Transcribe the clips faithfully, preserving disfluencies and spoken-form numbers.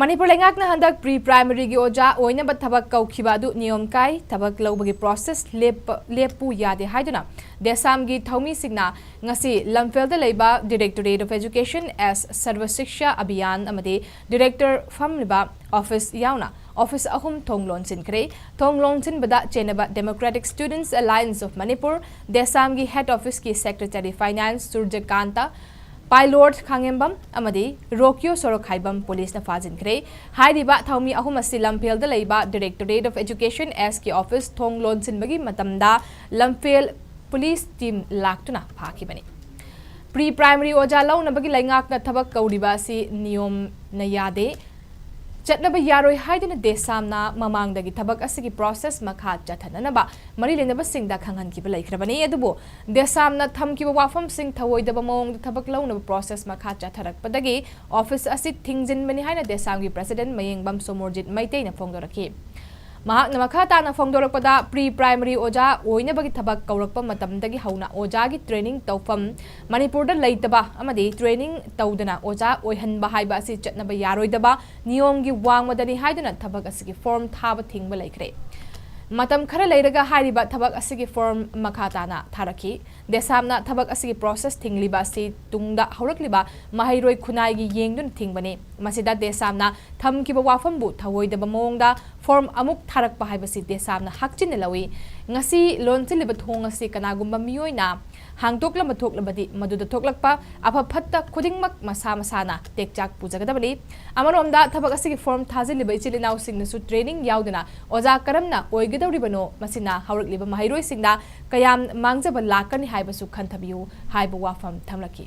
ꯃꯅꯤꯄꯨꯔ ꯂꯩꯉꯥꯛꯅ ꯍꯟꯗꯛ ꯄ꯭ꯔꯤ ꯄ꯭ꯔꯥꯏꯃꯔꯤꯒꯤ ꯑꯣꯖꯥ ꯑꯣꯏꯅꯕ ꯊꯕꯛ ꯀꯧꯈꯤꯕ ꯑꯗꯨ ꯅꯤꯌꯣꯝ ꯀꯥꯏ, ꯊꯕꯛ ꯂꯧꯕꯒꯤ ꯄ꯭ꯔꯣꯁꯦꯁ ꯂꯦꯞꯄ-, ꯂꯦꯞꯄꯨ ꯌꯥꯗꯦ ꯍꯥꯏꯗꯨꯅ ꯗꯦꯁꯥꯝꯒꯤ ꯊꯧꯃꯤꯁꯤꯡꯅ ꯉꯁꯤ ꯂꯝꯐꯦꯜꯗ ꯂꯩꯕ Directorate of Education as Sarva Shiksha Abhiyan ꯑꯃꯗꯤ ꯗꯤꯔꯦꯛꯇꯔ ꯐꯝꯂꯤꯕ ꯑꯣꯐꯤꯁ ꯌꯥꯎꯅ ꯑꯣꯐꯤꯁ ꯑꯍꯨꯝ ꯊꯣꯡ ꯂꯣꯟꯁꯤꯟꯈ꯭ꯔꯦ꯫ ꯊꯣꯡ ꯂꯣꯟꯁꯤꯟꯕꯗ ꯆꯦꯟꯅꯕ Democratic Students Alliance of Manipur, ꯗꯦꯁꯥꯝꯒꯤ ꯍꯦꯗ ꯑꯣꯐꯤꯁꯀꯤ secretary finance Surjakanta, Pilot Khangembam ꯑꯃꯗꯤ ꯔꯣꯀꯤꯌꯣ ꯁꯣꯔꯣꯛꯈꯥꯏꯕꯝ ꯄꯨꯂꯤꯁꯅ ꯐꯥꯖꯤꯟꯈ꯭ꯔꯦ꯫ ꯍꯥꯏꯔꯤꯕ ꯊꯧꯃꯤ ꯑꯍꯨꯝ ꯑꯁꯤ ꯂꯝꯐꯦꯜꯗ ꯂꯩꯕ Directorate of Education Sꯀꯤ ꯑꯣꯐꯤꯁ ꯊꯣꯡ ꯂꯣꯟꯁꯤꯟꯕꯒꯤ ꯃꯇꯝꯗ ꯂꯝꯐꯦꯜ ꯄꯨꯂꯤꯁ ꯇꯤꯝ ꯂꯥꯛꯇꯨꯅ ꯐꯥꯈꯤꯕꯅꯤ꯫ ꯄ꯭ꯔꯤ ꯄ꯭ꯔꯥꯏꯃꯔꯤ ꯑꯣꯖꯥ ꯂꯧꯅꯕꯒꯤ ꯂꯩꯉꯥꯛꯅ ꯊꯕꯛ ꯀꯧꯔꯤꯕ ꯑꯁꯤ ꯅꯤꯌꯣꯝꯅ ꯌꯥꯗꯦ, ꯆꯠꯅꯕ ꯌꯥꯔꯣꯏ ꯍꯥꯏꯗꯨꯅ ꯗꯦꯁꯥꯝꯅ ꯃꯃꯥꯡꯗꯒꯤ ꯊꯕꯛ ꯑꯁꯤꯒꯤ ꯄ꯭ꯔꯣꯁꯦꯁ ꯃꯈꯥ ꯆꯠꯊꯅꯅꯕ ꯃꯔꯤ ꯂꯩꯅꯕꯁꯤꯡꯗ ꯈꯪꯍꯟꯈꯤꯕ ꯂꯩꯈ꯭ꯔꯕꯅꯤ꯫ ꯑꯗꯨꯕꯨ ꯗꯦꯁꯥꯝꯅ ꯊꯝꯈꯤꯕ ꯋꯥꯐꯝꯁꯤꯡ ꯊꯧꯑꯣꯏꯗꯕ ꯃꯑꯣꯡꯗ ꯊꯕꯛ ꯂꯧꯅꯕ ꯄ꯭ꯔꯣꯁꯦꯁ ꯃꯈꯥ ꯆꯠꯊꯔꯛꯄꯗꯒꯤ ꯑꯣꯐꯤꯁ ꯑꯁꯤ ꯊꯤꯡꯖꯤꯟꯕꯅꯤ ꯍꯥꯏꯅ ꯗꯦꯁꯥꯝꯒꯤ ꯄ꯭ꯔꯦꯁꯤꯗꯦꯟꯠ ꯃꯌꯦꯡꯕꯝ ꯁꯣꯃꯣꯔꯖꯤꯠ ꯃꯩꯇꯩꯅ ꯐꯣꯡꯗꯣꯔꯛꯈꯤ꯫ ꯃꯍꯥꯛꯅ ꯃꯈꯥ ꯇꯥꯅ ꯐꯣꯡꯗꯣꯔꯛꯄꯗ, ꯄ꯭ꯔꯤ ꯄ꯭ꯔꯥꯏꯃꯔꯤ ꯑꯣꯖꯥ ꯑꯣꯏꯅꯕꯒꯤ ꯊꯕꯛ ꯀꯧꯔꯛꯄ ꯃꯇꯝꯗꯒꯤ ꯍꯧꯅ ꯑꯣꯖꯥꯒꯤ ꯇ꯭ꯔꯦꯅꯤꯡ ꯇꯧꯐꯝ ꯃꯅꯤꯄꯨꯔꯗ ꯂꯩꯇꯕ ꯑꯃꯗꯤ ꯇ꯭ꯔꯦꯅꯤꯡ ꯇꯧꯗꯅ ꯑꯣꯖꯥ ꯑꯣꯏꯍꯟꯕ ꯍꯥꯏꯕ ꯑꯁꯤ ꯆꯠꯅꯕ ꯌꯥꯔꯣꯏꯗꯕ ꯅꯤꯌꯣꯝꯒꯤ ꯋꯥꯡꯃꯗꯅꯤ ꯍꯥꯏꯗꯨꯅ ꯊꯕꯛ ꯑꯁꯤꯒꯤ ꯐꯣꯔꯝ ꯊꯥꯕ ꯊꯤꯡꯕ ꯂꯩꯈ꯭ꯔꯦ꯫ ꯃꯇꯝ ꯈꯔ ꯂꯩꯔꯒ ꯍꯥꯏꯔꯤꯕ ꯊꯕꯛ ꯑꯁꯤꯒꯤ ꯐꯣꯔꯝ ꯃꯈꯥ ꯇꯥꯅ ꯊꯥꯔꯛꯈꯤ꯫ ꯗꯦꯁꯥꯝꯅ ꯊꯕꯛ ꯑꯁꯤꯒꯤ ꯄ꯭ꯔꯣꯁꯦꯁ ꯊꯤꯡꯂꯤꯕ ꯑꯁꯤ ꯇꯨꯡꯗ ꯍꯧꯔꯛꯂꯤꯕ ꯃꯍꯩꯔꯣꯏ ꯈꯨꯟꯅꯥꯏꯒꯤ ꯌꯦꯡꯗꯨꯅ ꯊꯤꯡꯕꯅꯤ꯫ ꯃꯁꯤꯗ ꯗꯦꯁꯥꯝꯅ ꯊꯝꯈꯤꯕ ꯋꯥꯐꯝꯕꯨ ꯊꯧꯑꯣꯏꯗꯕ ꯃꯑꯣꯡꯗ ꯐꯣꯔꯝ ꯑꯃꯨꯛ ꯊꯥꯔꯛꯄ ꯍꯥꯏꯕꯁꯤ ꯗꯦꯁꯥꯝꯅ ꯍꯥꯛꯆꯤꯟꯅ ꯂꯧꯏ꯫ ꯉꯁꯤ ꯂꯣꯟꯁꯤꯜꯂꯤꯕ ꯊꯣꯡ ꯑꯁꯤ ꯀꯅꯥꯒꯨꯝꯕ ꯃꯤꯑꯣꯏꯅ ꯍꯥꯡꯗꯣꯛꯂꯝꯕ ꯊꯣꯛꯂꯕꯗꯤ ꯃꯗꯨꯗ ꯊꯣꯛꯂꯛꯄ ꯑꯐ ꯐꯠꯇ ꯈꯨꯗꯤꯡꯃꯛ ꯃꯁꯥ ꯃꯁꯥꯅ ꯇꯦꯛꯆꯥꯛ ꯄꯨꯖꯒꯗꯕꯅꯤ꯫ ꯑꯃꯔꯣꯝꯗ ꯊꯕꯛ ꯑꯁꯤꯒꯤ ꯐꯣꯔꯝ ꯊꯥꯖꯤꯜꯂꯤꯕ ꯏꯆꯤꯜ ꯏꯅꯥꯎꯁꯤꯡꯅꯁꯨ ꯇ꯭ꯔꯦꯅꯤꯡ ꯌꯥꯎꯗꯅ ꯑꯣꯖꯥ ꯀꯔꯝꯅ ꯑꯣꯏꯒꯗꯧꯔꯤꯕꯅꯣ, ꯃꯁꯤꯅ ꯍꯧꯔꯛꯂꯤꯕ ꯃꯍꯩꯔꯣꯏꯁꯤꯡꯗ ꯀꯌꯥꯝ ꯃꯥꯡꯖꯕ ꯂꯥꯛꯀꯅꯤ ꯍꯥꯏꯕꯁꯨ ꯈꯟꯊꯕꯤꯌꯨ ꯍꯥꯏꯕ ꯋꯥꯐꯝ ꯊꯝꯂꯛꯈꯤ꯫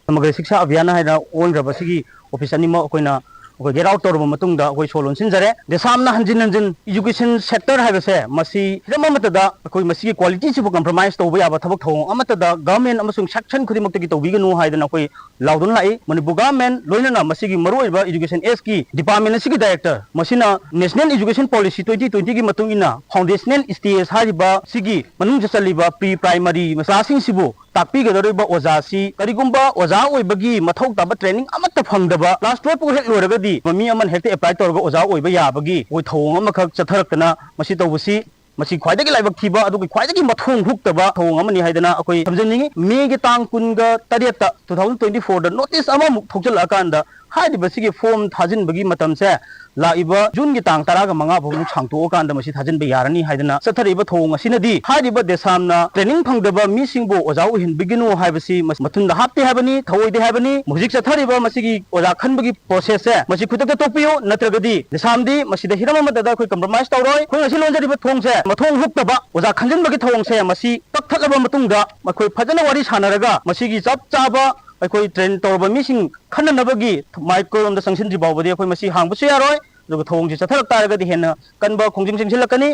ꯁꯃꯒ꯭ꯔ ꯁꯤꯛꯁꯥ ꯑꯚꯤꯌꯥꯟ ꯍꯥꯏꯅ ꯑꯣꯟꯈ꯭ꯔꯕꯁꯤꯒꯤ ꯑꯣꯐꯤꯁ ꯑꯅꯤꯃꯛ ꯑꯩꯈꯣꯏꯅ ꯑꯩꯈꯣꯏ ꯒꯦꯠ ꯑꯥꯎꯠ ꯇꯧꯔꯕ ꯃꯇꯨꯡꯗ ꯑꯩꯈꯣꯏ ꯁꯣ ꯂꯣꯟꯁꯤꯟꯖꯔꯦ꯫ ꯗꯦꯁꯥꯝꯅ ꯍꯟꯖꯤꯟ ꯍꯟꯖꯤꯟ education sector ꯍꯥꯏꯕꯁꯦ ꯃꯁꯤ ꯍꯤꯔꯝ ꯑꯃꯠꯇꯗ ꯑꯩꯈꯣꯏ ꯃꯁꯤꯒꯤ qualityꯁꯤꯕꯨ compromise ꯇꯧꯕ ꯌꯥꯕ ꯊꯕꯛ ꯊꯧꯑꯣꯡ ꯑꯃꯠꯇꯗ government ꯑꯃꯁꯨꯡ section ꯈꯨꯗꯤꯡꯃꯛꯇꯒꯤ ꯇꯧꯕꯤꯒꯅꯨ ꯍꯥꯏꯗꯅ ꯑꯩꯈꯣꯏ ꯂꯥꯎꯗꯨꯅ ꯂꯥꯛꯏ꯫ ꯃꯅꯤꯄꯨꯔ government ꯂꯣꯏꯅꯅ ꯃꯁꯤꯒꯤ ꯃꯔꯨꯑꯣꯏꯕ education Actꯀꯤ department ꯑꯁꯤꯒꯤ director, ꯃꯁꯤꯅ National Education Policy twenty twentyꯒꯤ ꯃꯇꯨꯡ ꯏꯟꯅ foundational stage ꯍꯥꯏꯔꯤꯕ ꯁꯤꯒꯤ ꯃꯅꯨꯡꯗ ꯆꯜꯂꯤꯕ pre primary classꯁꯤꯡꯁꯤꯕꯨ ꯇꯥꯛꯄꯤꯒꯗꯧꯔꯤꯕ ꯑꯣꯖꯥꯁꯤ ꯀꯔꯤꯒꯨꯝꯕ ꯑꯣꯖꯥ ꯑꯣꯏꯕꯒꯤ ꯃꯊꯧ ꯇꯥꯕ training ꯑꯃꯠꯇ ꯐꯪꯗꯕ, class twelve ꯐꯥꯎ ꯍꯦꯛ ꯂꯣꯏꯔꯒꯗꯤ ꯃꯤ ꯑꯃꯅ ꯍꯦꯛꯇ apply ꯇꯧꯔꯒ ꯑꯣꯖꯥ ꯑꯣꯏꯕ ꯌꯥꯕꯒꯤ ꯑꯩꯈꯣꯏ ꯊꯧꯑꯣꯡ ꯑꯃꯈꯛ ꯆꯠꯊꯔꯛꯇꯅ ꯃꯁꯤ ꯇꯧꯕꯁꯤ, ꯃꯁꯤ ꯈ꯭ꯋꯥꯏꯗꯒꯤ ꯂꯥꯏꯕꯛ ꯊꯤꯕ ꯑꯗꯨꯒ ꯈ꯭ꯋꯥꯏꯗꯒꯤ ꯃꯊꯣꯡ ꯍꯨꯛꯇꯕ ꯊꯧꯑꯣꯡ ꯑꯃꯅꯤ ꯍꯥꯏꯗꯅ ꯑꯩꯈꯣꯏ ꯊꯝꯖꯅꯤꯡꯏ꯫ ꯃꯦꯒꯤ ꯇꯥꯡ ꯀꯨꯟꯒ ꯇꯔꯦꯠꯇ two thousand twenty fourꯗ notice ꯑꯃꯃꯨꯛ ꯊꯣꯛꯆꯜꯂꯛꯑꯀꯥꯟꯗ ꯍꯥꯏꯔꯤꯕꯁꯤꯒꯤ form ꯊꯥꯖꯤꯟꯕꯒꯤ ꯃꯇꯝꯁꯦ ꯂꯥꯛꯏꯕ Juneꯒꯤ ꯇꯥꯡ ꯇꯔꯥꯒ ꯃꯉꯥ ꯐꯥꯎꯕ ꯁꯥꯡꯇꯣꯛꯑꯀꯥꯟꯗ ꯃꯁꯤ ꯊꯥꯖꯤꯟꯕ ꯌꯥꯔꯅꯤ ꯍꯥꯏꯗꯅ ꯆꯠꯊꯔꯛꯏꯕ ꯊꯧꯑꯣꯡ ꯑꯁꯤꯅꯗꯤ ꯍꯥꯏꯔꯤꯕ ꯗꯦꯁꯥꯝꯅ training ꯐꯪꯗꯕ ꯃꯤꯁꯤꯡꯕꯨ ꯑꯣꯖꯥ ꯑꯣꯏꯍꯟꯕꯤꯒꯅꯨ ꯍꯥꯏꯕꯁꯤ ꯃꯁ-, ꯃꯊꯨꯟꯗ ꯍꯥꯞꯇꯦ ꯍꯥꯏꯕꯅꯤ, ꯊꯧꯑꯣꯏꯗꯦ ꯍꯥꯏꯕꯅꯤ꯫ ꯍꯧꯖꯤꯛ ꯆꯠꯊꯔꯤꯕ ꯃꯁꯤꯒꯤ ꯑꯣꯖꯥ ꯈꯟꯕꯒꯤ processꯁꯦ ꯃꯁꯤ ꯈꯨꯗꯛꯇ ꯇꯣꯛꯄꯤꯌꯨ, ꯅꯠꯇ꯭ꯔꯒꯗꯤ ꯗꯦꯁꯥꯝꯗꯤ ꯃꯁꯤꯗ ꯍꯤꯔꯝ ꯑꯃꯠꯇꯗ ꯑꯩꯈꯣꯏ compromise ꯇꯧꯔꯣꯏ꯫ ꯑꯩꯈꯣꯏ ꯉꯁꯤ ꯂꯣꯟꯖꯔꯤꯕ ꯊꯣꯡꯁꯦ ꯃꯊꯣꯡ ꯍꯨꯛꯇꯕ ꯑꯣꯖꯥ ꯈꯟꯖꯤꯟꯕꯒꯤ ꯊꯧꯑꯣꯡꯁꯦ ꯃꯁꯤ ꯀꯛꯊꯠꯂꯕ ꯃꯇꯨꯡꯗ ꯑꯩꯈꯣꯏ ꯐꯖꯅ ꯋꯥꯔꯤ ꯁꯥꯟꯅꯔꯒ ꯃꯁꯤꯒꯤ ꯆꯞ ꯆꯥꯕ ꯑꯩꯈꯣꯏ train ꯇꯧꯔꯕ ꯃꯤꯁꯤꯡ ꯈꯟꯅꯅꯕꯒꯤ ꯃꯥꯏꯀꯩꯔꯣꯝꯗ ꯆꯪꯁꯤꯟꯗ꯭ꯔꯤ ꯐꯥꯎꯕꯗꯤ ꯑꯩꯈꯣꯏ ꯃꯁꯤ ꯍꯥꯡꯕꯁꯨ ꯌꯥꯔꯣꯏ꯫ ꯑꯗꯨꯒ ꯊꯧꯑꯣꯡꯁꯤ ꯆꯠꯊꯔꯛ ꯇꯥꯔꯒꯗꯤ ꯍꯦꯟꯅ ꯀꯟꯕ ꯈꯣꯡꯖꯪ ꯆꯪꯁꯤꯜꯂꯛꯀꯅꯤ꯫